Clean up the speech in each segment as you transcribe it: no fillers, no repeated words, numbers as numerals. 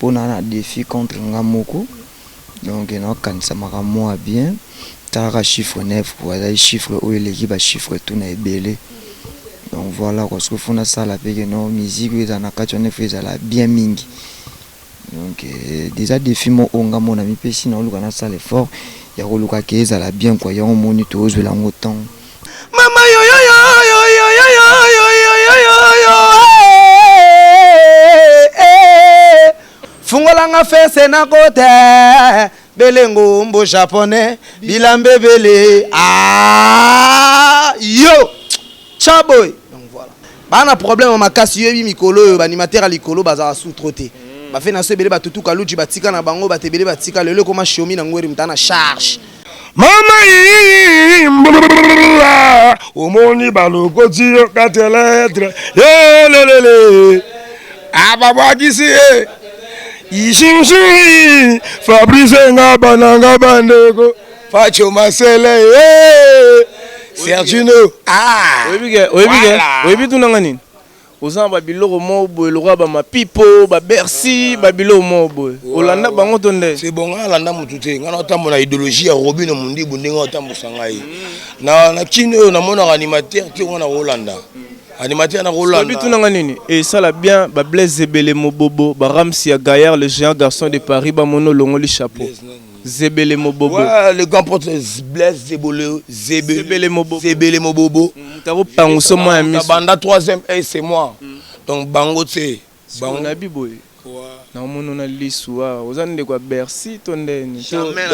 Po na na defi contre nga moko donc nao kanisa makambo moko ya bien tala kaka chiffre 9 quoi ezali chiffre oyo eleki ba chiffre tout na ebele donc voilà quoi soki faut nasala pe que non musique oyo ezala na kati wana il faut ezala bien mingi donc eza defi moko oyo nga moko na mipesi naoluka nasala effort ya koluka ke ezala bien quoi yango omoni tozwela yango temps. Mama yo yo yo yo yo yo yo yo yo yo yo yo eh, eh. Fungola nga fese na kote belengo mbo japonais bilambe bele ah yo chaboy donc voilà bana problème makasi yoyebi mikolo oyo baanimateur ya likolo bazalaka su trop te bafe na so ebele batutu kaluji batika na bango bato ebele batika lelo ekoma shomi na ngweri moto na charge. Mama ii omoni balokoti yo kate lettre yelelele ababwakisi ye ishinshi Fabrice nga bananga bandeko Facho Masele ye Sergino ah oyebike oyebike oyebi tunanga nini Oza na ba biloko moko boye lokola ba mapipo, ba Bercy, ba biloko moko boye. Olanda bango to nde? C'est bon, nga nalanda mutu te. Nga naotambola na ideologie ya Robino Mundibu ndenge aotambusa ngai. Na na kin oyo namonaka animateur te nga nakolanda. Animateur nakolanda. Oyebi tuna nga nini? Esala bien ba Blaise Zebele Mobobo, ba Ramsey ya Gaillard le géant garçon de Paris ba moni olongoli chapeau. Zebele Mobobo. Ouais, le grand porte Blaise Zebole Zebele, Zebele Mobobo. Zebele Mobobo. Moto akopangusa mwa ya miso. Banda troisième œil c'est moi. Donc bango tse. Bango na biboye. Naomona na lisu awa oza ndeko ya Bercy to ndeni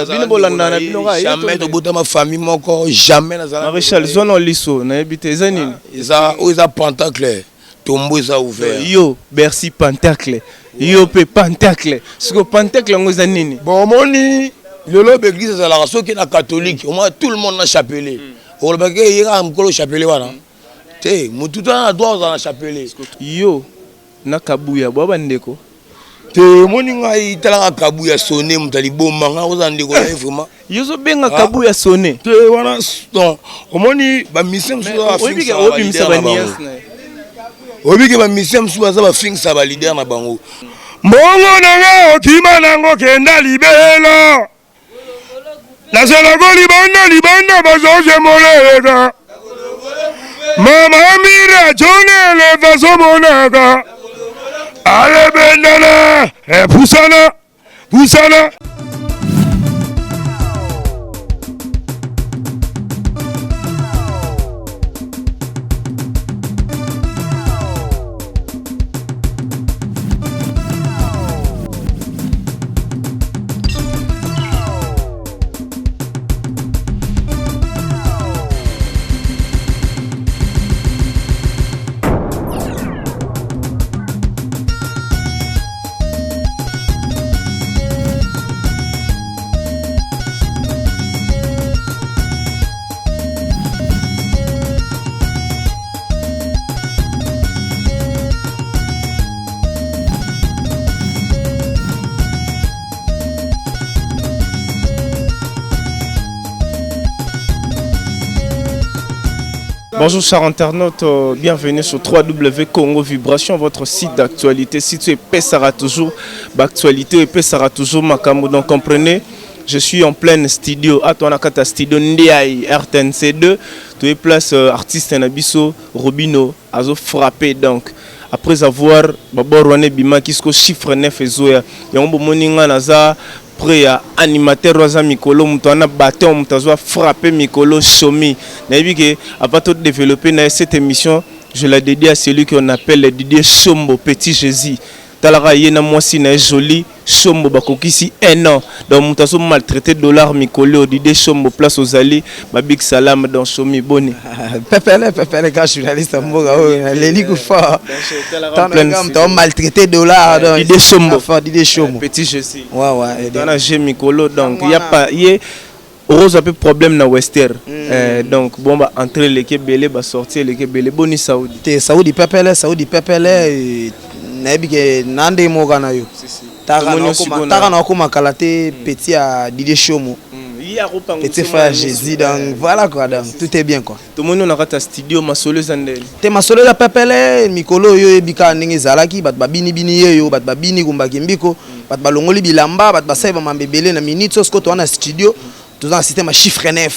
bino bolandana na bino kaka jamais tobotama famille moko jamais nazala Maréchal zwa na lisu nayebi te eza nini eza oyo eza pentacle tombo eza ouvert yo Bercy pentacle yo pe pentacle siko pentacle yango eza nini bon omoni lelo baeglise ezalaka soki na catholique omona tout le monde na chapelet olobaki ye kaka mokolo chapelet wana te motu to na droit ozala na chapelet yo na kabuya bwa bandeko te omoni ngai talaka kabuya sone moto aliboma ngai kozala ndeko na ye vraiment yo ozobenga kabuya sone te wana donc omoni bamisien mosusu obimisa baniance na ye oyebi ke bamisien mosusu baza bafingisa balider na bango mbongo na nga okima nango kenda libela nazalako libanda libanda bazozemoleleka mama mira jonele bazomonaka alebendana epusana pusana. Bonjour chers internautes, bienvenue sur 3W Congo Vibration, votre site d'actualité. Si tu es pesara toujours, l'actualité pesara toujours makambo. Donc comprenez, je suis en plein studio, à toi nakata studio Ndiaye RTNC2, tu es place artiste na biso Robino azo frapper donc après avoir babor wana ebimaki siko chiffre 9 ezoya yango bomoni nga naza près ya animateur aza mikolo moto wana baton moto azwa frappe mikolo somi nayebi ke avant to développer na ye cette émission je la dédie à celui qu'on appelle Didier Sombo petit Jésus talaka ye na mwasi na ye joli Sombo bakokisi un an donc moto azo maltraité dollar mikolo Didier Sombo place ozali ba big salam dans somi boni pepele pepele ka journaliste ya mboka oyo naleli kufa moto maltraité dollar donc Didier Sombo fort Didier Sombo petit Jésus ouais ouais dans la jeu mikolo donc ya pas ye okozwa mpe problème na wester. Donc bon ba entrée eleki ebele ba sortie eleki ebele boni saudi te saudi pepele saudi pepele nayebi ke na ndenge moko na yo taka na okoma kala te petit ya Didier Shomo petit frère Jésus donc voilà quoi donc tout est bien quoi tomoni na kati ya studio masolo eza ndenge te masolo eza pepele mikolo oyo oyebi kaka ndenge ezalaki bato babinibini ye yo bato babini kumbaki mbiko. Bato balongoli bilamba, bato basali bamambe ebele na minute. So sikoyo toza na studio, toza na système ya chiffre 9.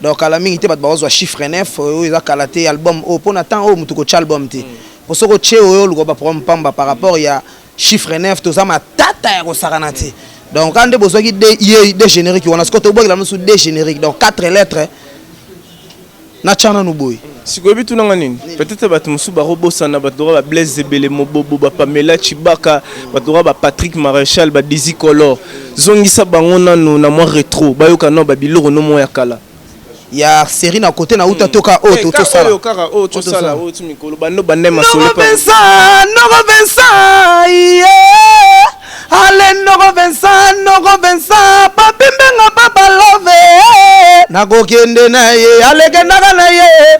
Donc kala mingi te bato bakozwa chiffre 9 oyo eza kala te, album oyo mpona temps oyo motu kotya album te, po soki otie oyo oluka baproblème pamba. Par rapport ya chiffre 9, toza matata ya kosakana te. Donc kaka nde bozwaki ye de générique wana, sikoyo tobwakela mosusu de générique, donc 4 lettres natya nanu boye. Sikoyo yebi tunanga nini? Peut-être bato mosusu bakobosana, bato lokola baBlaise Ebele Mobobo, baPamela Chibaka, bato lokola baPatrick Maréchal, baDisi Color. Zongisa bango nanu na mwa rétro, bayoka no babiloko no mwa ya kala. Ya série na côté na uta toka oyo tosala. Oyo kaka oyo tosala, oyo ti mikolo bando bande masolo. Noko Vincent, Noko Vincent, yeah. Ale Noko Vincent, Noko Vincent, Papi Mbenga, Papa Love. Nakokende na ye, alekendaka na ye.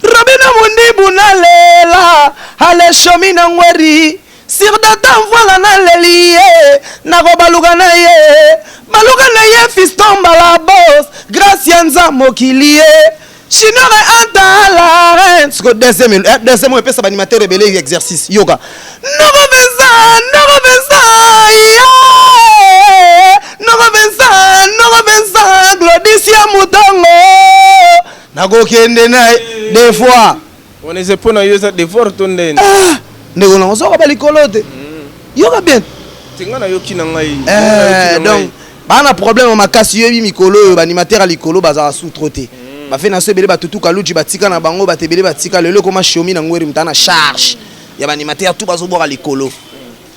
Robino Mundibu nalela, ale Shomi na Ngweri. Sur data mvwala naleli ye, nakobaluka na ye, baluka na ye fiston balabos, grâce ya nza mokili ye. Chinore anta la reine. Siko deuxième, deuxième oyo epesa baanimateur ebele exercice. Yoka. Noko Vincent, Noko Vincent, yeah. Noko Vincent, Noko Vincent, Glodisia Mutongo. Nakokende na ye des fois. Wana eza mpo na yo, eza devoir to ndeni? Ah, ndeko nango soka balikolo te. Yoka bien. Te, nga nayoki na ngai. Donc baa na problème ya makasi. Yoyebi mikolo oyo baanimateur ya likolo bazalaka su trop te. Bafe na so ebele, batutu kaluji batika na bango, bato ebele batika. Lelo ekoma Shomi na Ngweri mutu na charge ya baanimateur tout bazobwaka likolo.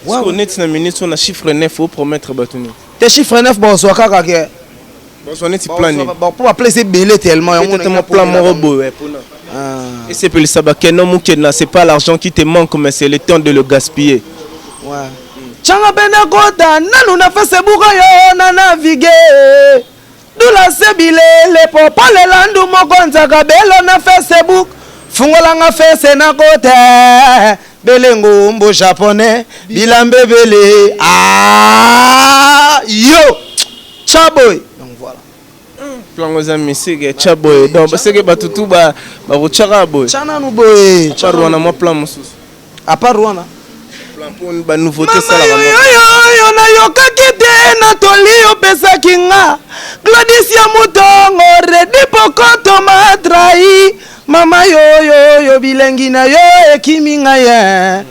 Sikoyo neti na minute oyo na chiffre 9, opromettre bato nini? Te, chiffre 9 bozwa kaka ke Bazwa neti plan nini? Po baplace ebele tellement yango. Peut-être mo plan moko boye mpona esepelisa bakeno mokena. C'est pas l'argent qui te manque, mais c'est le temps de le gaspiller. Ouais. Tianga pene kota nanu na Facebook oyo na navigue dula se bilele popolela ndu moko nzaka belo na Facebook, fungolanga fese na kote belengo mbo japonais bilambe ebele. Ah, yo tya boye, donc voilà. Plan eza misike tya boye, donc seke bato tu bakotyaka boye. Tya nanu boye. Part wana, mwa plan mosusu? À part wana? Plan mpo banouveauté. Mama. Esalaka. Yoyoyo, nayokaki te na toli opesaki nga, Gladys ya Mutongo, redi pokoto matrai. Mama yoyoyo, bilengi na yo ekimi ngai ye.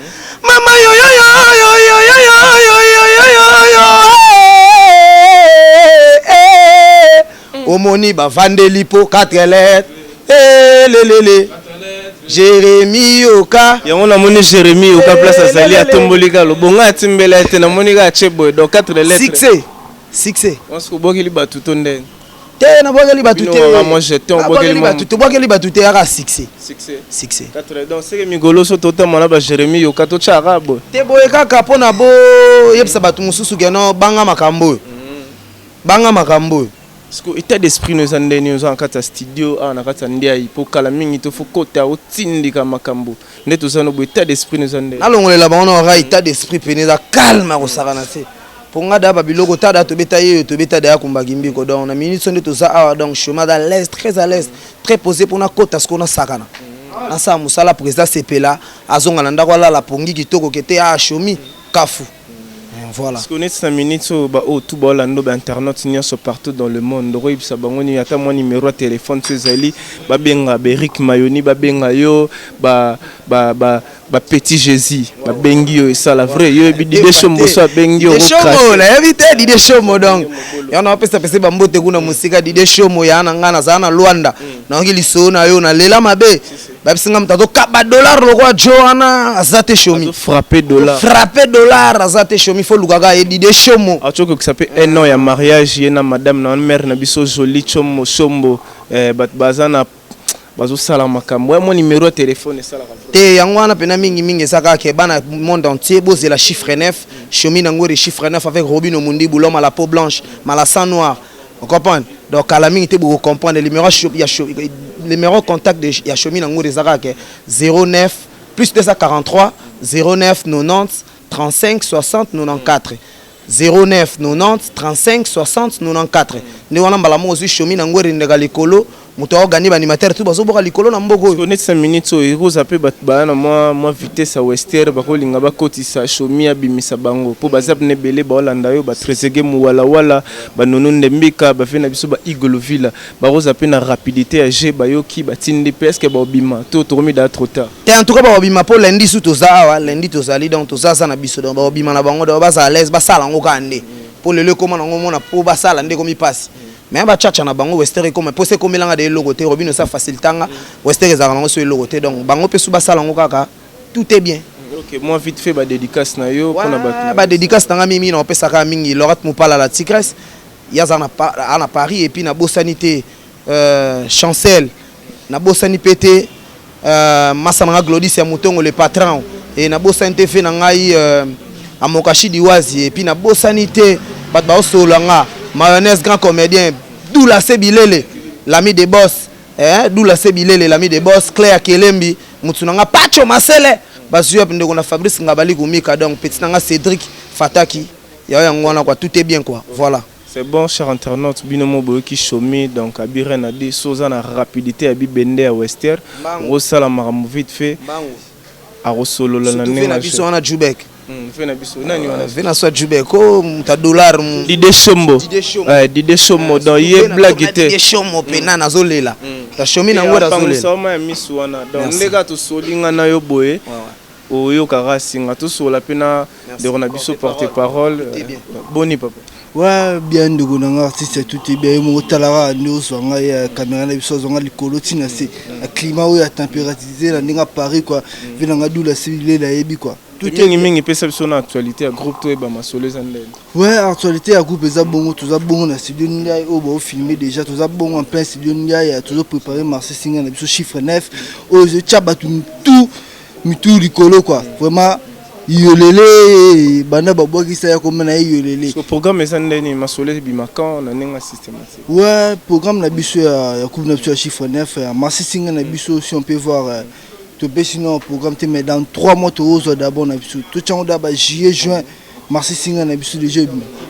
Mama yoyoyoyoyoyoyoyoyoyo, omoni bavandeli mpo 4 lettres lelele Jérémi yoka. Yango namoni Jérémi yoka place azali, atomboli kaka lobonga, atimbela ete namoni kaka tie boye, donc 4 lettres. Succès, succès. Wansi kobwakeli bato to ndeni? Te, nabwakeli bato te. Bino moi jeton. Nabwakeli bato te, bwakeli bato te, yaka succès. Succès. Succès. 4, donc seke mikolo so totamona ba Jérémi yoka, totyaka boye. Te, boye kaka mpona boyebisa bato mosusu keno banga makambo oyo, banga makambo oyo. Parce que état d'esprit no eza ndeni? Oza na kati ya studio awa na kati ya Ndiaye, mpo kala mingi to fo kota otindika makambo nde toza no boye. État d'esprit no eza ndeni? Nalongolela bango na ora état d'esprit pene eza calme ya kosakana te, mpo nga daya babiloko ta daya tobeta ye oyo tobeta daya kumbaki mbiko. Donc na minute so nde toza awa, donc chemin à l'aise, très à l'aise, très posé, mpona kota sikoyo nasakana, nasala mosala, président sepela, azonga na ndako, alala pongi kitoko kete a Shomi kafu. Voilà. Parce que neti na minute oyo, baoyo tu baolanda, bainternet nyonso partout dans le monde, okoyebisa bango nini? Ata mwa numéro ya telefone so ezali, babenga baErik Mayoni, babenga yo ba Petit Jésus, babengi yo esala vrai. Yo yebi Dide Shombo, so abengi yo. Shomo nayebi te, Dide Shomo. Donc yango napesa pese bambote kuna mosika. Dide Shomo ya na ngai, nazala na Lwanda, nayoki lisolo na yo, nalela mabe. Babisinga moto azokaba dollar lokwa jo wana aza te, Shomi. Frappe dollar. Frappe dollar aza te, Shomi, fo lukaka ye Dide Shomo. Atokokisa mpe un an ya mariage ye na madame na mare na biso Joli Chomo Shombo. Bato baza na bazosala makambo ya mwa numéro ya telefone esalaka. Te, yango wana mpena mingimingi eza kaka ke bana monde entier bozela chiffre 9, Shomi Nangweri, chiffre 9 avec Robino Mundibu, l'homme à la peau blanche malasa noir. On comprendre? Donc kala mingi te bokocomprendre. Numéro ya numéro contact ya Shomi Nangweri eza kaka ke 09 plus 243 09 90 35 60 94, 09 90 35 60 94. Nde wana mbala moko ozwi Shomi Nangweri ndeka likolo. Moto aogani baanimateur tu bazoboka likolo na mboka oyo. Neti 5 minutes oyo ekoza mpe bato baya na mwa vitesse ya wester, bakolinga bakotisa Shomi, abimisa bango mpo baza pene ebele baolanda yo, baTresege Mowalawala, banono Ndembika, bave na biso ba Eagle Villa, bakoza mpe na rapidité ya g bayoki batindi mpe. Est-ce baobima to tokomi daa trop tard? Te, en tout cas bakobima mpo lundi su toza awa, lundi tozali, donc toza aza na biso, donc bakobima na bango, donc baza à l'aise, basala yango kaka nde mpo lelo ekóma nango omona mpo basala nde ekomi mpasi, mais bachacha na bango wester ekóma mpo se ekomelanga de eloko te. Robino esa facilitanga wester ezalaka nango so eloko te, donc bango mpe su basala yango kaka, tout est bien. Ok, moi vite fait badédicace na yo mpona bato. Badédicace nanga mingi na opesaka mingi Lorat Mopala la Tigresse, ye aza na Paris, et puis nabosani te Chancel, nabosani mpe te masa nanga Glodis ya Motongo le patron, e nabosani te fe na ngai Amokashi Diwazi, et puis nabosani te bato baosolola nga Mayonnaise, grand comédien Dula Se Bilele, l'ami des boss, eh, Dula Se Bilele, l'ami des boss, Claire Kelembi, mutu na nga Pacho Masele, bazwi wapi ndeko na Fabrice Ngabali Kumika, donc petit na nga Cédric Fataki ya yango wana quoi, tout est bien quoi, voilà. C'est bon, cher internaute, bino mo boyoki Shomi, donc abire na di soza na rapidité ya bibende ya wester, osala makambo vite fait, akosolola na ndenge na biso wana Jubek. Fe na biso nani wana? Ve na so Jubek o muta dollar. Dide Shombo, Dide Shombo, donc ye blague te. Dide Shombo pena nazolela ta Shomi nango nazolela. Sama ya misu wana, donc ndeka tosolinga na yo boye, oyokaka singa tosola mpe na ndeko na biso porte parole. Boni papa? Ouais, bien ndeko na nga artiste, tout est bien. Yo moko talaka nde ozwa ngai caméra na biso, azwa nga likolo ntina se na climat oyo ya température na ndenge ya Paris quoi. Ve na nga Dula Silela ayebi quoi. Mingi mingi epesa biso na actualité ya groupe, toyeba masolo eza ndenge. Ouais, actualité ya groupe eza bongo, toza bongo na studio Ndiaye oyo baofilme déjà, toza bongo en plein studio Ndiaye, tozopréparé marché singa na biso chiffre 9 oyo ezotya bato tout mitu likolo quoi. Vraiment yolele banda babwakisa ya komona ye yolele. So programme eza ndeni, masolo ebima quand na ndenge systématique? Ouais, programme na biso ya coupe na biso ya chiffre 9 ya marché singa na biso, si on peut voir, topesi no programme te, mais dans 3 mois tozwa d'abord na biso, totyango da ba juillet, juin, marché singa na biso déjà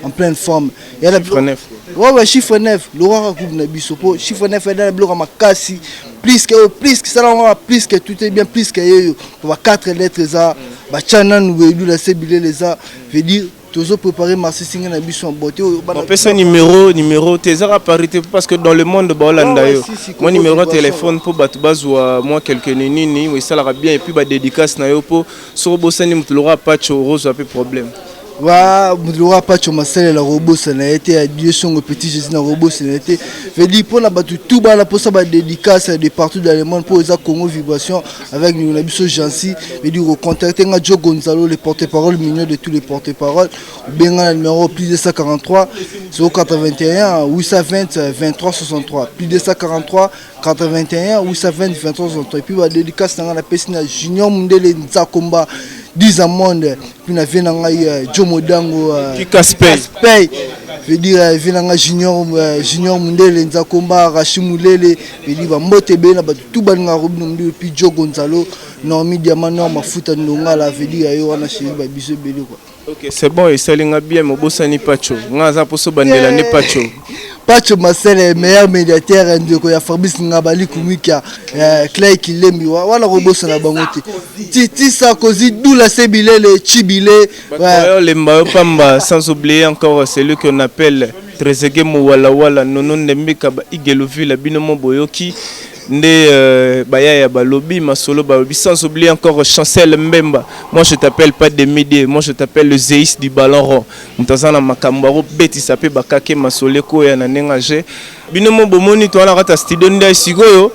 en pleine forme. Chiffre 9. Ouais, chiffre 9 lokaka coupe na biso po chiffre 9 eda na biloko ya makasi, plus que plus que sala ngo, plus que tout est bien, plus que yeyo ba quatre lettres eza batya nanu boyedula se bilele eza, veut dire tozo préparer marché singa na biso en beauté. Opesa numéro te, ezaka Paris te, parce que dans le monde baolanda yo. Mwa numéro ya téléphone mpo bato bazwa mwa quelque nini esalaka bien, et puis badédicace na yo mpo soki obosani moto lokwa Pacho, ozwa mpe problème. Wa moto lokwa Pacho masalela kobosana ye te, ya Dieu Songo petit Jésus na kobosana ye te, veut dire mpona bato tout bana mposa badédicace de partout dans le monde, mpo eza Congo Vibration avec ndeko na biso Jancy, veut dire ocontacte nga Joe Gonzalo, le porte-parole mignon de tous les porte-parole, obenga na numéro plus 243 081 820 23 63, plus 243 81 820 23 63. Et puis badédicace na nga napesi na Junior Mundele Nzakomba 10 monde, puis na vie na ngai Joe Modango. Kaspey. Veut dire vie na nga Junior Mundele Nzakomba, Rachi Mulele, veut dire bambote ebele na bato tout balingaka Robino Mundibu, puis Joe Gonzalo, Normi Diamant Noir, Mafuta Ndongala, veut dire yo wana chéri babiso ebele quoi. Ok, c'est bon, esalinga bien. Mobosani Pacho, nga aza mposo bandela nde Pacho. Pacho Masele, meilleur médiateur, ndeko ya Fabrice Ngabali Kumika, Clay Kilembi wana kobosana bango te, Titi Sarkozy, Dula Sebilele Chibile. Olemba yo pamba. Sans oublier encore celui qu'on appelle Trezege Mowalawala, Nono Ndembeka, ba Igelovila, bino mo boyoki nde bayaya balobi masolo balobi. Sans oublier encore Chancel Mbemba, moi je t'appelle pas de midi, moi je t'appelle le zéis du ballon rond, moto aza na makambo akobetisa mpe bakake masolo ekoya na ndenge age. Bino mo bomoni towana kati ya studio nde sikoyo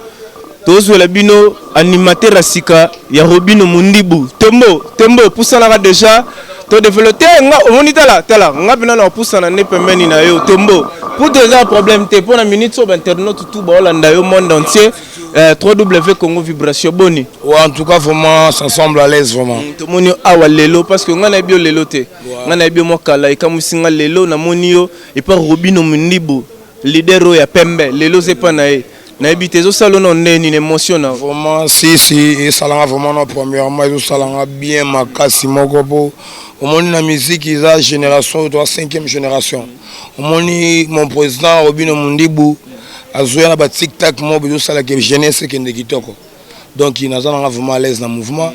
tozwela bino animateur ya sika ya Robino Mundibu. Tembo tembo epusanaka déjà, todéveloppe te. Nga omoni, tala tala nga mpena na kopusana nde pembeni na yo Tembo pour te eza problème te mpo na minute oyo bainternaute tout baolanda yo monde entier, 3W Congo Vibration. Boni? Ouais, en tout cas, vraiment, ça semble à l'aise, vraiment. Tomoni yo awa lelo parce que nga nayebi yo lelo te, nga nayebi yo mwa kala. Ekamwisi nga lelo namoni yo epa Robino Mundibu, leader oyo ya pembe. Lelo oza epa na ye, nayebi te ezosala ono nde nini émotion na? Vraiment, si si, esalanga vraiment na premièrement ezosalanga bien makasi moko mpo omoni na musique eza génération oyo toa cinquième génération. Omoni mon président Robino Mundibu. Azoya na ba tic tac moko bezosalaka jeunesse ekende kitoko. Donc naza nanga vraiment à l'aise na mouvement.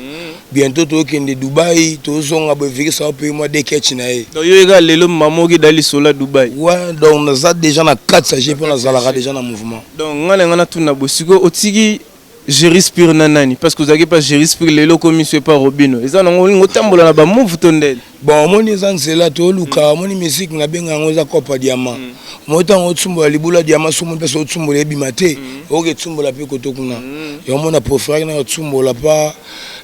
Bientôt tokende Dubaï, tozonga boye vikisa ope mwa deux ketch na ye. Donc yo eka lelo mama oki da lisolo ya Dubaï. Ouais, donc naza déjà na kati ya jeu mpo nazalaka déjà na mouvement. Donc nga na nga natuna boye sikoyo, otiki Jerry Spire na nani? Parce que ozalaki pa Jerry Spire, lelo okomi so epa Robino, eza nango olingi otambola na bamove to ndele? Bon, omoni, eza nzela toluka. Omoni, musique nabenga yango eza kopa diamant. Omoni, ntango otumbola libula diamant, so omoni mpesa otumbola ebima te, okoki etumbola mpe koto kuna. Yango mona préféraki na otumbola pa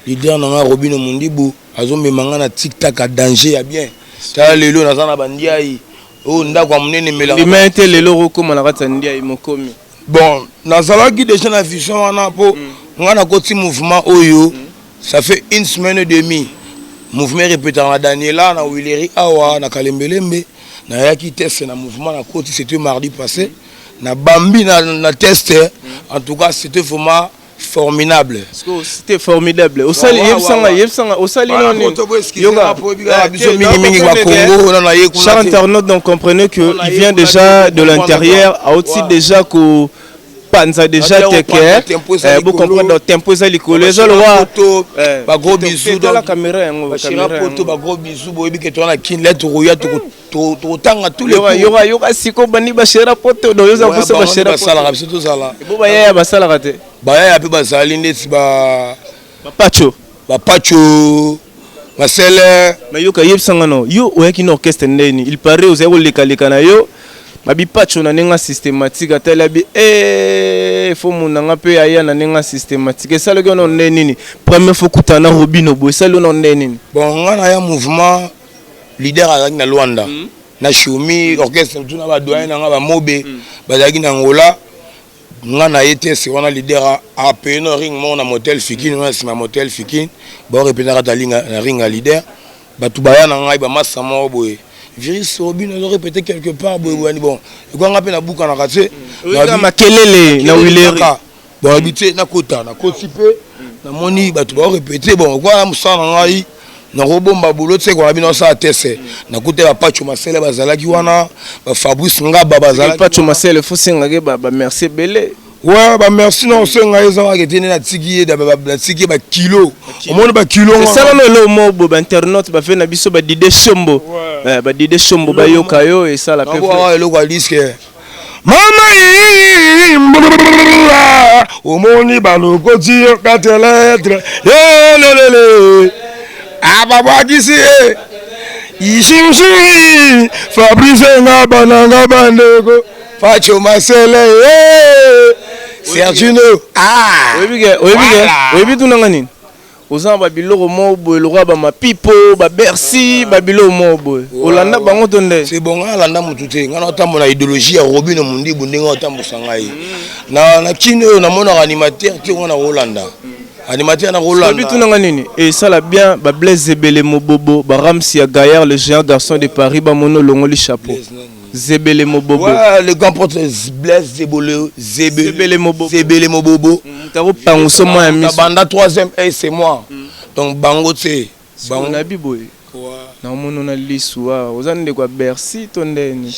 leader na nga Robino Mundibu, azomema nga na tic tac ya danger ya bien. Tala lelo naza na bandiai oyo ndako ya monene emelaka. Ndima te, lelo okokóma na kati ya ndiai mokomi. Bon, nazalaki déjà na vision wana mpo nga nakoti mouvement oyo, ça fait une semaine et demie. Mouvement répétaka na Daniela na Wileri awa na Kalembelembe. Nayaki test na mouvement, nakoti, c'était mardi passé. Na bambi na test, en tout cas c'était vraiment formidable. C'était formidable. Osali, yebisanga, yebisanga osali nani? Yoka biso mingimingi bakongo na ye. Chers internautes, donc comprenez que il vient déjà de l'intérieur, auti déjà ko panza déjà teke, bo comprendre. Donc tempo eza likolo, eza lowa. Bagros bisous. La caméra yango. Bashira poto, bagros bisous. Boyebi ke toza na kini lettre roya, tokotanga tous les Yoka, yoka, siko bandi bashera poto, donc yoza posa bashera. Basalaka biso tozala. Bo bayaya basalaka te? Bayaya mpe bazali ndeti ba Bapacho. Bapacho Masele. Mais yoka, yebisanga no, yo oyaki na orchestre ndeni? Il paraît ozali kolekaleka na yo babipacho na ndenge systématique. Atali abi e fo munanga mpe aya na ndenge systématique. Esalaki wana nde nini? Première fois okutana na Robino boye, esali wana nde nini? Bon, nga na ya mouvement, leader azalaki na Lwanda na Shumi orchestre, tuna badoyen na nga bamobe bazalaki na Ngola. Nga na ye te, se wana leader apeye no ring moko na motel Fikine wana, nsima ya motel Fikine baorepetaka ta na ring ya leader. Bato baya na ngai bamasa moko boye, virus Robino azorepete quelque part boye boyani. Bon, ekwanga mpe nabukanaka te. Makelele na Wileri. Bon, nayebi te, nakota, nakoti mpe namoni bato baorepete. Bon, ekwana mosala na ngai, nakobomba bulo te kona bino osala tese. Nakuta bapacho Masele bazalaki wana, bafabrice Ngaba bazalaki. Pacho Masele, fo sengaki bamerci ebele. Ouais, bamerci na osenga ye ezalaka ete nde natiki ye, natiki ye bakilo, omoni bakilo. Esalama eloko moko boye, bainternaute bafe na biso, badide shombo, badide shombo bayoka yo, esala mpe eloko ya disque mama. Omoni, balokoti yo quatre lettres, yelelele, ababwakisi ye isimsi. Fabrice nga bananga bandeko Facho Masele, Sergino. Oyebi, tunanga nini, oza na babiloko moko boye lokola bamapipo, babercy, babiloko moko boye, olanda bango to nde? C'est bon, ngai alanda motu te. Ngai naotambola na idéologie ya Robino Mondibu, ndenge otambusa ngai na kini oyo namonaka animateur te, ngo na kolanda animateur na kolanda. Oyebi, tunanga nini, esala bien bablaise Zebele Mobobo, baramsi ya Gaillard, le géant garçon de Paris, bamoni olongoli chapeau, Zebele Mobobo. Ouais, le grand porte Blaise Zebele. Zebele Mobobo. Zebele Mobobo. Moto akopanguso mwa ya miso. Banda troisième œil, c'est moi. Donc bango te. Bango nayebi boye, naomona na lisu awa, oza ndeko ya Bercy to ndeni?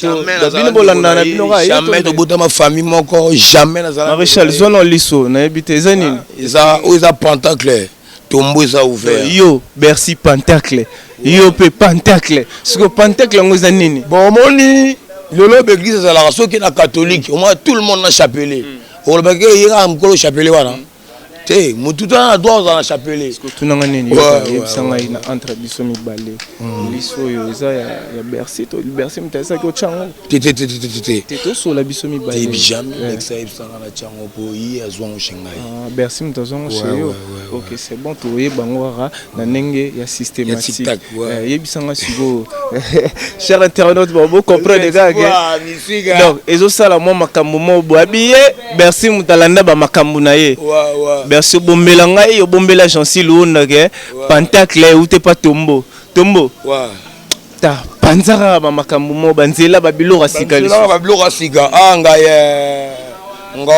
Bino bolanda na bino kaka. Jamais, tobotama famille moko, jamais nazala. Maréchal, zwa na liso, nayebi te eza nini. Eza oyo eza pentacle, tombo eza ouvert. Yo Bercy pentacle, yo mpe pentacle. Sikoyo pentacle yango eza nini? Bon, omoni, lelo baeglise ezalaka soki na catholique, omona tout le monde na chapelet. Olobaki ye kaka mokolo chapelet wana te, motu to na droit ozala na chapelet. Tunanga nini, yebisa ngai na entre biso mibale, liso oyo eza ya Bercy to Bercy moto ayesaki otyango? Te, te, te, te, te. Te, tosola biso mibale. Jamais lekisa, yebisanga na tiango mpo ye azwango chez ngai. Bercy moto azwango chez yo, ok, c'est bon. Toyeba yango kaka na ndenge ya systématique. Yebisanga sikoyo, cher internaute, bon, bocomprendre kaka. Donc ezosala mwa makambo moko boye, abi ye Bercy moto alanda bamakambo na ye. Bercy, obombela ngai, obombela Jansi Luondake pentacle eute pa tombo tombo ta panza kaka bamakambo moko, banzela, babiloko ya sika. Babiloko ya sika a ngai ngo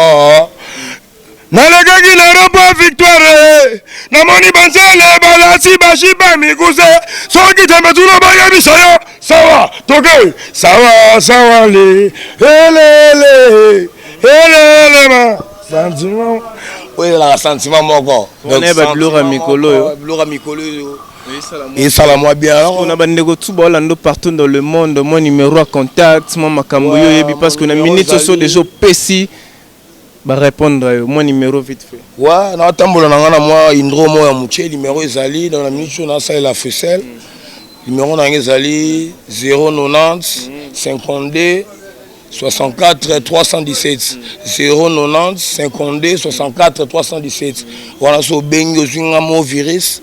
nalekaki na rond-point Victoire, namoni banzele balasi bashiba mikuse. Soki tembe, tuna bayebisa yo. Sawa, toke sawa sawa le elele. Elelema sentiment oyo ezalaka sentiment moko. Biloko ya mikolo oyo. Biloko ya mikolo oyo esala mwa bien. Na bandeko tu baolanda partout dans le monde, mwa numéro ya contact, mwa makambo yo oyebi, parce que na minute oso déjà opesi barépondre yo, mwa numéro vite fait. Wa natambola na nga na mwa indro moko ya motie. Numéro ezali dans la minute oyo nasalela Africell. Numéro na nga ezali 090 52 64 317, 090 52 64 317. Wana so obengi, ozwi nga mo virus.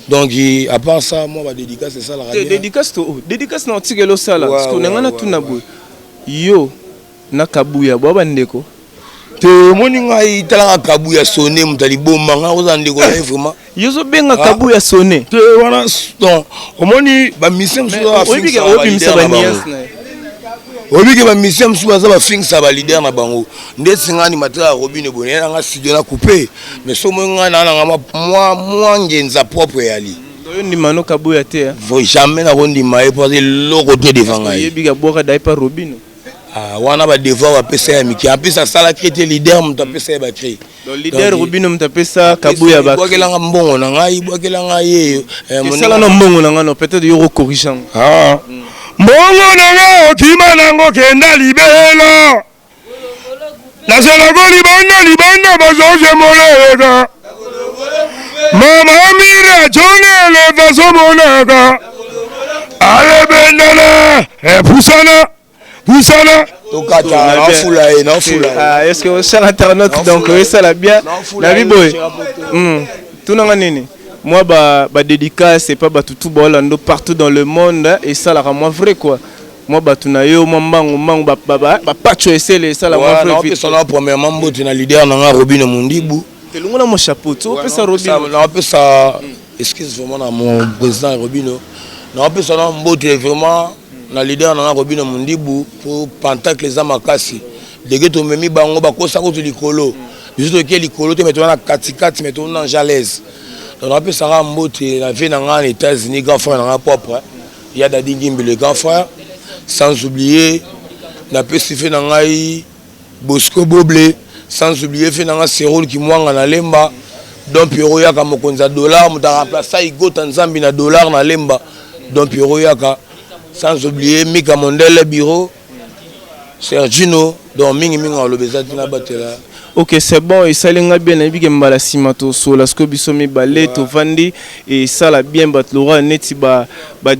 Donc à part ça, moi badédicace esalaka. Dédicace to dédicace na otikela osala, parce que na nga natuna boye: yo na Kabuya bwa bandeko? Te, omoni ngai, talaka Kabuya sone, moto alibomba ngai kozala ndeko na ye vraiment. Yo ozobenga Kabuya sone? Te, wana donc omoni bamusicien mosusu, obimisa baniance na ye. Oyebi ke bamusicien mosusu baza bafingisa baleader na bango. Ndeti ngai animateur ya Robine boye, naye nanga studio na coupe, mais so moi ngai naa nanga mwa ngenza propre eyali. Yo ndima no Kabuya te? Jamais nakondima ye, po aza eloko te devant ngai. Oyebi kabwaka dai pa Robino. Wana badevoir bapesa ya mike. En plus asala cri te, leader moto apesa ye bacri. Leader Robino moto apesa Kabuya. Bwakelanga mbongo na ngai, bwakelanga ye. Esala na mbongo na ngai no, peut-être yo okorige yango. Mbongo na nga okima nango, kenda libela, nazelako libanda libanda, bazozemoleka mama mira jonele bazomonaka alebendana epusana pusana tokata nafula ye, nafula. Est-ce que cher internaute, donc esala bien nabi boye, tunanga nini, moi badédicace epa bato tu baolando partout dans le monde, esalaka mwa vrai quoi, mwa bato na yo, mwa mbangu mbangu, bapacho esele esala mwa vrai. Naopesa na premièrement mbote na leader na nga Robino Mondibu. Elongo mo chapeau to opesa Robino. Naopesa excuse vraiment na mon président Robino. Naopesa na mbote vraiment na leader na nga Robino Mondibu, po pentacle eza makasi deke tomemi bango bakosa kutu likolo. Biso toke likolo te, me toza na katikati, me tona nja l'aise. Donc napesaka mbote na vie na nga na États-Unis, grand frère na nga propre ya Dadi Ngimbi, le grand frère. Sans oublier napesi fe na ngai Bosco Boble, sans oublier fe na nga Serol Kimwanga na Lemba, Don Piero Yaka, mokonzi ya dollar, moto aremplaça Igota Nzambi na dollar na Lemba, Don Piero Yaka. Sans oublier Mika Mondele, bureau Sergino. Donc mingimingi aloba eza ntina batela. Ok, c'est bon, esali nga bien. Nayebi ke mbala nsima tosola sikoyo biso mibale tovandi, esala bien. Bato lokwa neti ba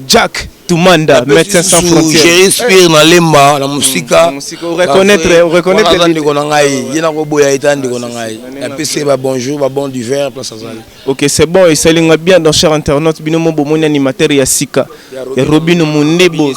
Jack Tumanda, Médecin sans frontières. Géri Spire na Lemba na mosika. Reconnaître. Ndeko na ngai ye, nakoboya ye ta ndeko na ngai, napesi ye babonjour, babon d'hiver place azali. Ok, c'est bon, esali nga bien. Donc cher internaute, bino mo bomoni animateur ya sika ya Robino Mondebo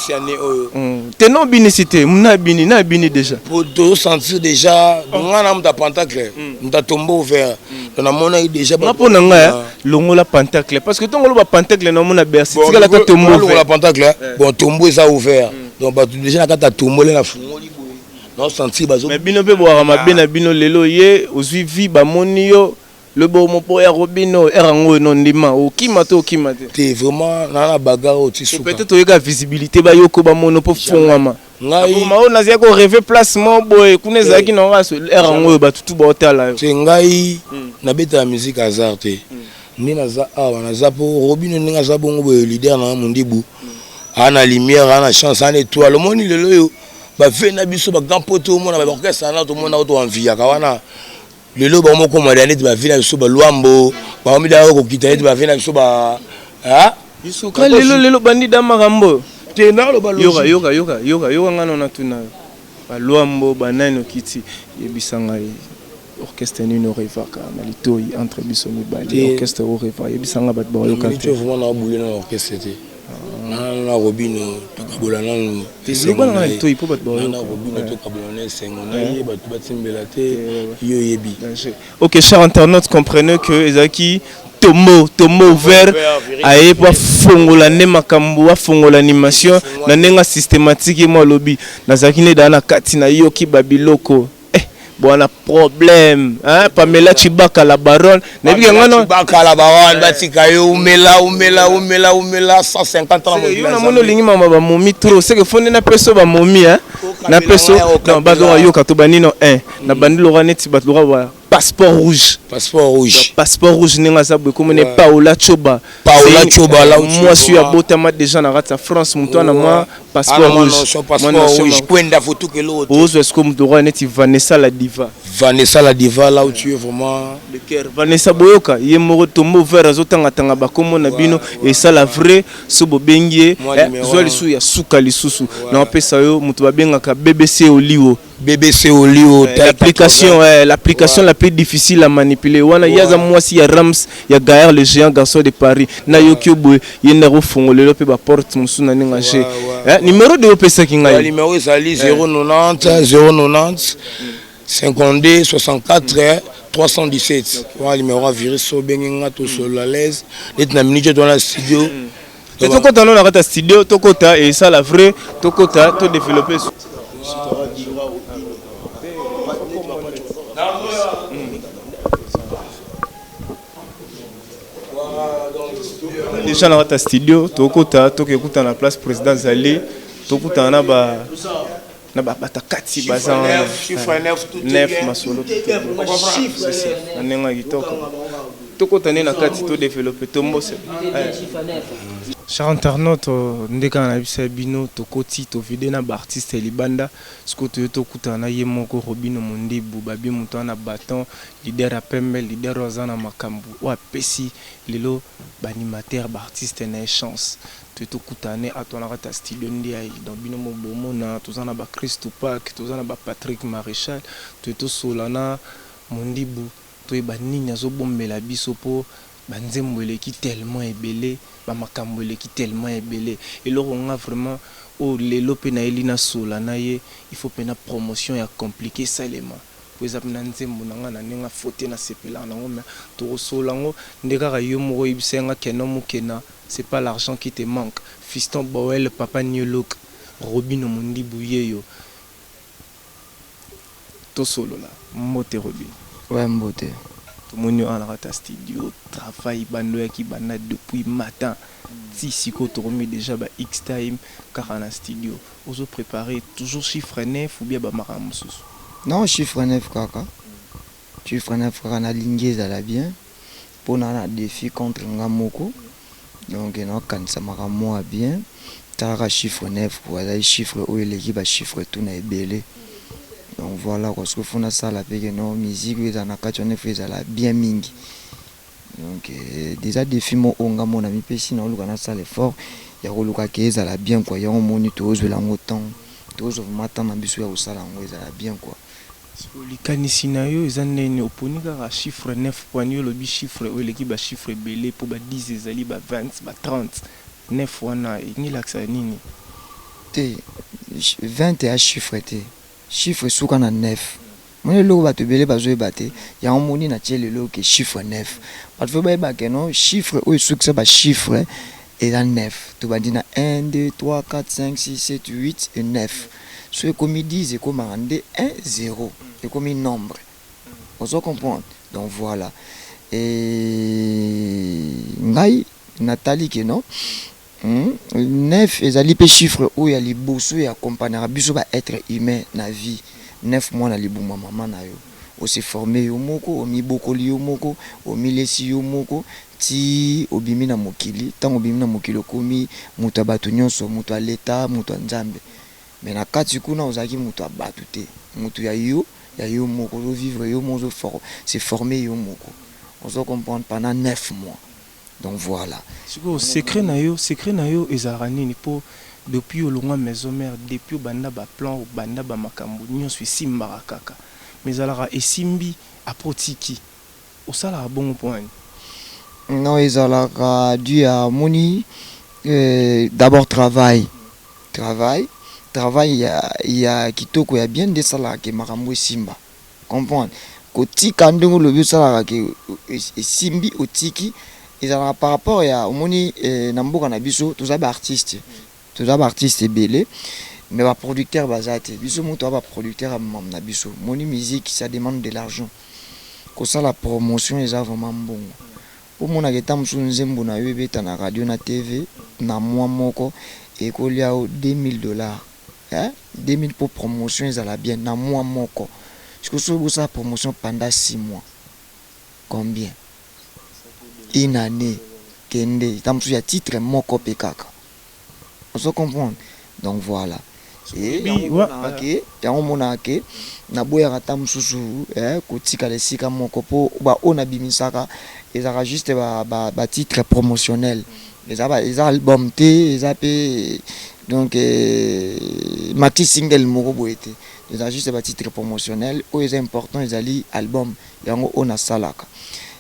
te no binisi te, na bini na bini déjà. Tozosentir déjà nga na moto ya pentacle, moto ya tombeau ouvert, donc namonaki déjà. Nga mpo na ngai, longola pentacle, parce que ntongo oloba pentacle namona Bercy, tikala ata tombeau. Longola pentacle, bon, tombeau eza ouvert, donc bato déjà na kati ya tombeau le na fungoli boye, naosentir bazo. Mais bino mpe bwaka mabe na bino. Lelo ye ozwi vi, bamoni yo lobo mopo ya Robino ere yango oyo no ndima okima te, okima te. Te, vraiment naa na bagarre oyo ti suka. Peut-être oyeka visibilité, bayoko bamono mpo fongwama. Ngai oyo nazalaki korêver place moko boye kuna, ezalaki na ngo ere yango oyo bato tu baotala yo. Te, ngai nabetaka musique hasard te. Nde naza awa, naza mpo Robino. Ndenge aza bongo boye, leader na nga Mondibu aa na lumière, aa na chance, aa na étoile. Omoni lelo oyo bave na biso bagrand po, tomona baorchestre wana, tomona o toenviaka wana. Lelo bango mokoma neti bave na biso balwambo, bango midaka kokita neti bave na biso ba. Bisuka lelo lelo bandida makambo. Te, naloba. Yoka, yoka, yoka, yoka, yoka, nga nona tuna yo: balwambo banani okiti? Yebisa ngai orchestre nini orêvaka na litoi entre biso mibale, orchestre orêva, yebisa nga, bato baoyoka te. Vraiment naobule na orchestre te. Na Robino tokabola nanu. Loba na litoi mpo bato baoyoka. Robino tokabola na esengo na ye, bato batimbela te, yo oyebi. Ok, cher internaute, comprenez que ezalaki tombeau ouvert, aye po afongola nde makambo, afongola animation na ndenge systématique. Ye mo alobi nazalaki nde daa na kati, nayoki babiloko bwana problème, hein? Pamela Chibaka la baronne, nayebi ke ngano. Chibaka la baronne, batika yo, umela, umela, umela, umela 150 ans. Yo namoni olingi mama bamomi trop, c'est que fonde na peso bamomi, hein? Na peso non bato bayoka to banino 1 na bandi loka neti bato loka ba passeport rouge. Passeport rouge. Passeport rouge ndenge aza boye komona Paola Choba. Paola Choba la mwasi oyo abotama déjà na kati ya France, moto wana mwa passeport rouge. Passeport rouge kwenda futuke l'autre. Ozwa sikoyo moto lokola neti Vanessa la Diva. Vanessa la Diva, là où tu es vraiment. Le cœur. Vanessa boyoka ye moko tombo vert azotangatanga bakombo na bino esala vrai so bobengi ye zwa lisusu ya suka lisusu na opesa yo moto babengaka BBC Oliwo. BBC Olio. L'application l'application la plus difficile à manipuler wana ye aza mwasi ya Rams ya Gaël le géant garçon de Paris. Nayoki yo boye ye nde akofungolelo mpe baporte mosusu na ndenge age numéro de opesaki ngai. Numéro ezali 090 090 52 64 317. Wana numéro ya virus, obengi nga, tosolola à l'aise neti na minute to wana studio. Te, tokota no na kati ya studio, tokota esala vrai, tokota todéveloppe. Déjà na kati ya studio, tokota, tokekuta na place président Zali, tokutana na ba na bato kati baza wana. Chiffre 9. Neuf masolo na ndenge ya kitoko, tokota nde na kati, todéveloppe tombose. Cher internaute, nde kaka na biso ya bino, tokoti tovide na baartiste ya libanda. Sikoyo toye tokutana na ye moko Robino Mondibu, babi moto wana baton leader ya pembe, leader oyo aza na makambo oyo apesi lelo baanimateur baartiste na ye chance. Toye tokutana ne ato na kati ya studio nde ayi. Donc bino mo bomona toza na bachristo Park, toza na bapatrick Maréchal. Toye tosola na Mondibu, toyeba nini azobombela biso mpo banzembo eleki tellement ebele, bamakambo eleki tellement ebele. Eloko nga vraiment oyo lelo mpe nayeli nasola na ye, il faut mpena promotion ya compliqué esalema po eza mpena nzembo na ngai na ndenge afote nasepelaka nango. Mais tokosola yango nde kaka yo moko oyebisa nga keno mokena. C'est pas l'argent qui te manque, fiston Boel, papa New Look, Robino Mondibu yeyo tosolola. Mbote Robino. Ouais, mbote. Tomoni oyo na kati ya studio, travail bando yaki banda depuis matin ti sikoyo, tokomi déjà ba x time kaka na studio. Ozo préparer toujours chiffre 9 ou bien bamakambo mosusu? Non, chiffre 9 kaka, chiffre 9 kaka. Nalingi ezala bien mpona na défi contre nga moko, donc naokanisa makambo mwa bien. Talaka chiffre 9 po azali chiffre oyo eleki bachiffre tout na ebele. Donc voilà quoi, soki faut nasala mpe ke no musique oyo ezala na kati wana, faut ezala bien mingi. Donc déjà défi mo oyo nga mona mipesi, naoluka nasala effort ya koluka ke ezala bien quoi. Yango moni tozwela yango temps, tozwa vraiment temps na biso ya kosala yango ezala bien quoi. Likanisi na yo eza ndeni? Oponi kaka chiffre 9 poani olobi chiffre oyo eleki bachiffre ebele mpo ba 10 ezali, ba 20, ba 30, 9 wana elingi elakisa nini? Te, 20 eya chiffre te, chiffre esuka na 9. Moni eloko bato ebele bazoyeba te, yango moni natie lelo ke chiffre 9. Bato faut bayeba ke no chiffre oyo esukisa bachiffre eza 9. Tobandi na 1, 2, 3, 4, 5, 6, 7, 8 et 9. So ekomi 10, ekomaka nde 1 0, ekomi nombre, ozo comprendre? Donc voilà, et ngai natali ke non, 9 ezali mpe chiffre oyo ya liboso ya accompagnaka biso baêtre humain na vie. 9 mois na libuma mama na yo, ose forme yo moko, omibokoli yo moko, omilesi yo moko ti obimi na mokili. Ntango obimi na mokili, okomi moto ya bato nyonso, moto ya leta, moto ya Nzambe. Mais na kati kuna ozalaki moto ya bato te, moto ya yo moko, ozovivre yo moko, se forme yo moko, ozo comprendre, pendant 9 mois. Donc voilà. Sikoyo secret na yo ezalaka nini? Mpo depuis olongwa maison mère, depuis obanda baplan, obanda bamakambo nyonso, esimbaka kaka, mais ezalaka esimbi, après otiki. Osalaka bongo mpo nani? Non, ezalaka dû ya moni d'abord travail, travail, travail ya kitoko, ya bien nde esalaka ke makambo esimba, comprendre? Kotika ndenge olobi osalaka ke esimbi, otiki, ezalaka par rapport ya omoni na mboka na biso toza baartiste, toza baartiste ebele, mais baproducteur baza te. Biso moto aza baproducteur ya mama na biso. Moni musique, ça demande de l'argent. Kosala promotion eza vraiment mbongo. Omonaka eta mosusu nzembo na yo ebeta na radio, na TV, na mwa moko ekolia yo 2000 dollars. Eh? 2000 mpo promotion ezala bien na mois moko. Sikoyo soki bosala promotion pendant 6 mois, combien? Une année kende ta mosusu ya titre moko mpe kaka, ozo comprendre? Donc voilà, yango omonaka ke naboyaka ata mosusu kotikala esika moko, mpo baoyo nabimisaka ezalaka juste batitre promotionnel, eza album te, eza mpe donc maxi single moko boye te, eza juste batitre promotionnel. Oyo eza important ezali album. Yango oyo nasalaka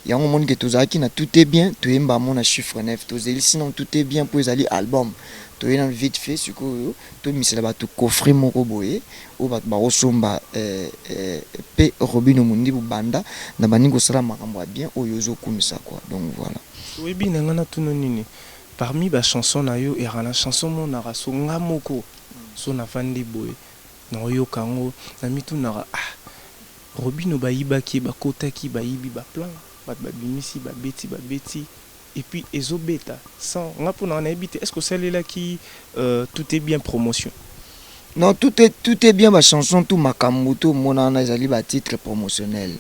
yango, omoni ke tozalaki na Tout est bien, toyemba mo na chiffre 9, tozeli sinon Tout est bien mpo ezali album. Toye nano vite fait sikoyo, tomisela bato coffret moko boye oyo bato bakosomba mpe Robino Mondibu banda na baningi kosala makambo ya bien oyo ozokumisa quoi. Donc voilà. Oyebi na nga natuna nini? Parmi bachanson na yo, eyaka na chanson monaka so nga moko so navandi boye, naoyoka yango, na mitunaka: ah, Robino bayibaki, bakotaki, bayibi baplan, bato babimisi, babeti, babeti et puis ezobeta sans nga. Mpo na nga nayebi te, est ce que osalelaki Tout est bien promotion? Non, tout est bien, bachanson tout, makambo to omona wana ezali batitre promotionnel,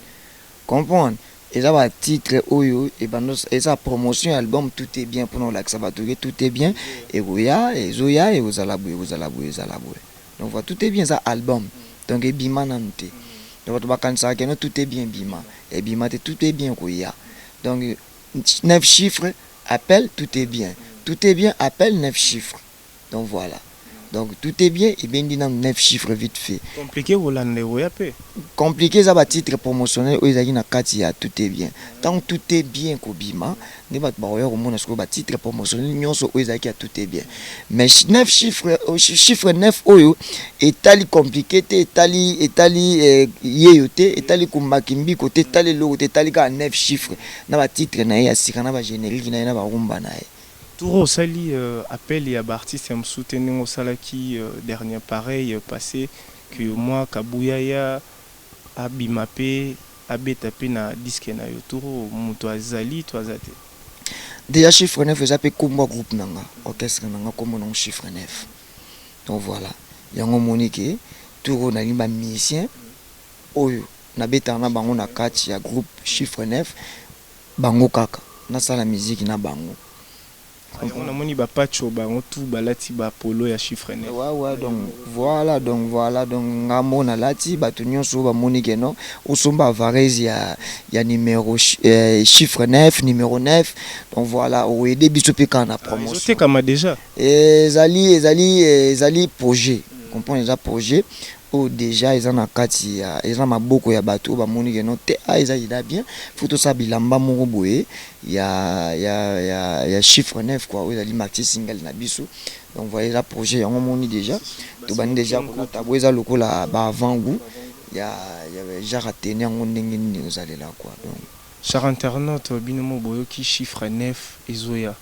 comprendre? Eza batitre oyo ebando eza promotion ya album Tout est bien, mpona kolakisa bato ke Tout est bien ekoya, ezoya, ekozala boye, ekozala boye, ezala boye. Donc voilà, Tout est bien eza album, donc ebima nanu te. Donc bato bakanisaka keno Tout est bien ebima, ebima te. Tout est bien ekoya. Donc neuf chiffres, appelle Tout est bien, Tout est bien, appelle neuf chiffres. Donc voilà, donc Tout est bien ebendi nanu neuf chiffres vite fait. Compliqué kolanda ekoya mpe. Compliqué eza batitre promotionnel oyo ezalaki na kati ya Tout est bien. Ntango Tout est bien kobima, nde bato bakoya komona sikoyo batitre promotionnel nyonso oyo ezalaki ya Tout est bien. Mais neuf chiffre, chiffre neuf oyo etali compliqué te, etali yeyo te, etali kumbaki mbiko te, etali eloko te, etali kaka neuf chiffre na batitre na ye ya sika, na bagénérique na ye, na barumba na ye. Tour osali appel ya baartiste ya mosusu te, ndenge osalaki dernier pareil passé que mwa Kabuyaya abima mpe abeta mpe na disque na yo. Tour moto azali to aza te? Déjà chiffre 9 eza mpe kombo ya groupe na nga, orchestre na nga, kombo nango chiffre 9. Donc voilà, yango omoni ke tour oyo nalingi bamusicien oyo nabetaka na bango na kati ya groupe chiffre 9, bango kaka nasala musique na bango. Yango namoni bapacho bango tu balati bapolo ya chiffre 9. Ouais, donc voilà, donc voilà, donc nga mo nalati, bato nyonso oyo bamoni ke non, osomba varese ya numéro chiffre 9, numéro 9. Donc voilà, oaider biso mpe kaka na promotion. Ezotekama déjà? Ezali projet, comprendre? Eza projet oyo déjà eza na kati ya, eza na maboko ya bato oyo bamoni ke non te, a eza ida bien, faut tosala bilamba moko boye ya chiffre 9 quoi, oyo ezali maxi single na biso. Donc voilà, eza projet, yango omoni déjà tobandi déjà kolata boye, eza lokola ba avant goût ya genre atene yango ndenge nini ozalela quoi, donc. Cher internaute, bino mo boyoki chiffre 9 ezoya,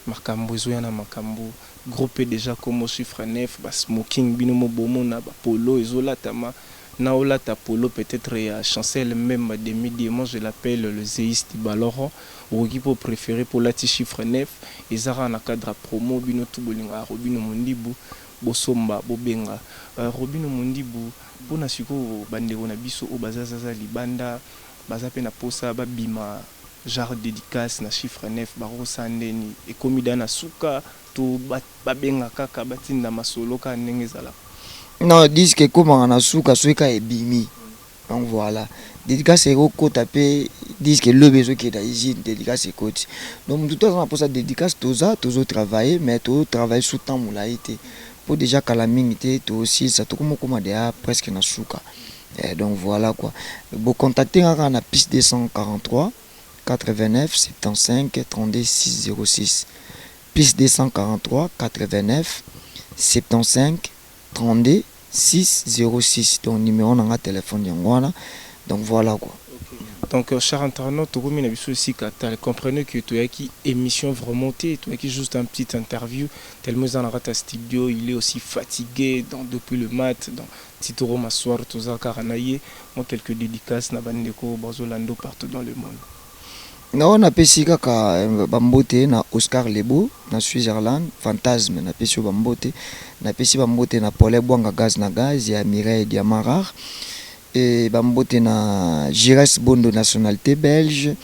makambo ezoya na makambo groupe déjà comme chiffre 9, basmoking, bino mo bomona bapolo ezolatama na olata polo peut-être ya Chancel Mbemba demi. Moi je l'appelle le zéiste Baloro. Okoki mpo préféré mpo olati chiffre 9, eza kaka na cadre ya promo. Bino tu bolingaka Robino Mondibu, bosomba, bobenga Robino Mondibu. Mpona sikoyo bandeko na biso oyo baza zaza libanda, baza mpe na posa babima genre dédicace na chiffre 9, bakosala ndeni? Ekomi da na suka to babenga kaka, batinda masolo kaka ndenge ezalaka? Non, disque ekomaka na suka soki kaka ebimi. Donc voilà, dédicace ekokota mpe disque elobi ezokenda usine, dédicace ekoti. Donc motu to aza na mposa dédicace, toza tozotravaille, mais tozotravaille sous temps molai te, mpo déjà kala mingi te tosilisa, tokomokoma deya presque na suka. Donc voilà quoi, bocontacte nga kaka na +243 89 75 32 606, +243 89 75 32 606. Donc numéro na nga téléphone yango wana. Donc voilà quoi. Donc, cher internaute, tokomi na biso esika tale. Comprenez que toyaki émission vraiment te, toyaki juste un petit interview, tellement eza na kati ya studio, il est aussi fatigué, donc depuis le mat, donc titoro masoir toza kaka na ye. Moi, quelques dédicaces na bandeko bazolanda partout dans le monde. Nao napesi kaka bambote na Oscar Lebo na Switzerland, Fantasme, napesi yo bambote. Napesi bambote na Paulin Bwanga, Gaz na Gaz ya Mireille Diamant Rare, e bambote na Gires Bondo, nationalité belge,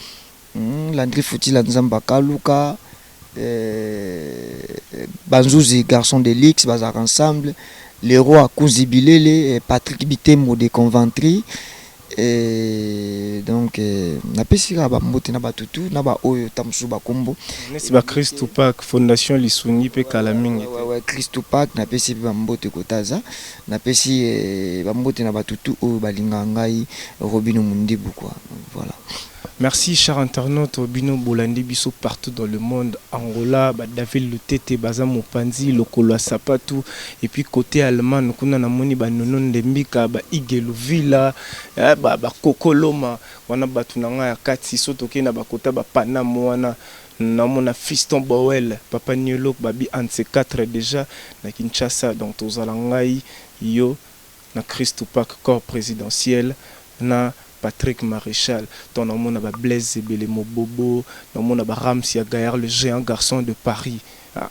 Landry Futila, Nzamba Kaluka, Banzuzi, garçon de luxe, bazalaka ensemble, le roi Kunzi Bilele, Patrick Bitembo de Conventry. Et donc napesi kaka bambote na bato tu na baoyo ta mosusu bakombo. Neti Bachristo Park, Fondation Lisungi mpe kala mingi. Ouais, Christo Park, napesi mpe bambote kotaza. Napesi bambote na bato tu oyo balingaka ngai Robino Mundibu, quoi. Voilà. Merci, cher internaute, bino bolandi biso partout dans le monde. Angola, ba David Lutete, baza mopanzi, lokolo ya sapatu. Et puis côté Allemagne, kuna namoni ba Nono Ndembika, ba Igelu Villa, ba Kokoloma, wana batu na nga ya kati, so toke na bakota ba Panama wana. Namona Fiston Bowel, Papa Niolok, babi Anse 4 déjà na Kinshasa. Donc tozala ngai yo na Christo Park, corps présidentiel na Patrick Maréchal. To namona ba Blaise Ebele Mobobo, namona ba Rams ya Gaillard, le géant garçon de Paris. Ah,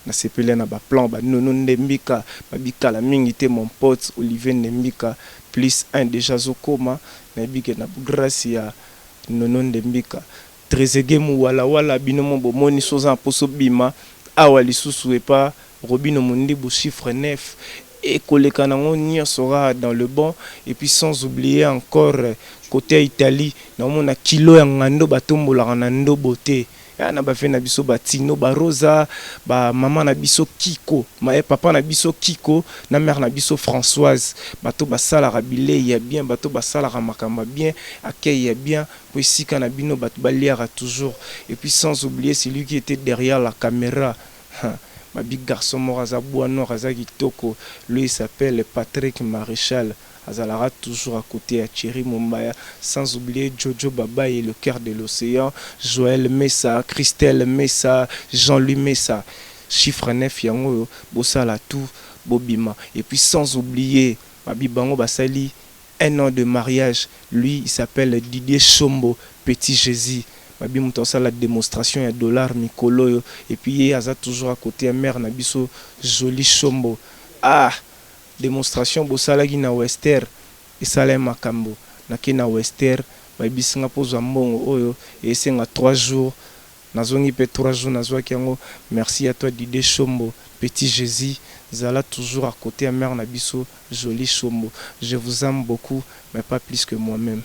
nasepeli na baplan banono Ndembika, babikala mingi te. Mon pote Olivier Ndembika, plus 1 déjà azokoma, nayebi ke na grâce ya Nono Ndembika, Trésege Muwalawala, bino mo bomoni so oza na mposo bima awa lisusu epa Robino Mondibu, chiffre 9 ekoleka nango nyonso kaka dans le bon. Et puis sans oublier encore côté ya Italie, naomona kilo ya ngando batombolaka na ndobo te ya na bave na biso batino barosa, bamama na biso Kiko, papa na biso Kiko na mare na biso Françoise, bato basalaka bilei ya bien, bato basalaka makambo ya bien, accueil ya bien po esika na bino bato baliaka toujours. Et puis sans oublier celui qui était derrière la caméra, babi garçon moko aza bois noir, aza kitoko, lui il s'appelle Patrick Maréchal, azalaka toujours à côté ya Thierry Mombaya. Sans oublier Jojo Babaye, le cœur de l'océan, Joël Messa, Christelle Messa, Jean-Louis Messa, chiffre 9 yango oyo bosala tout bobima. Et puis sans oublier babi bango basali un an de mariage, lui il s'appelle Didier Chombo, Petit Jésus, babi moto asala démonstration ya dollar mikolo oyo. Et puis ye aza toujours à côté ya mare na biso Joli Chombo. Ah, démonstration bosalaki na Wester esala ye makambo. Nake na Wester, bayebisinga mpozwa mbongo oyo esenga 3 jours, nazongi mpe 3 jours nazwaki yango. Merci à toi Didier Chombo, Petit Jésus, zala toujours à côté ya mare na biso Joli Chombo. Je vous aime beaucoup, mais pas plus que moi-même.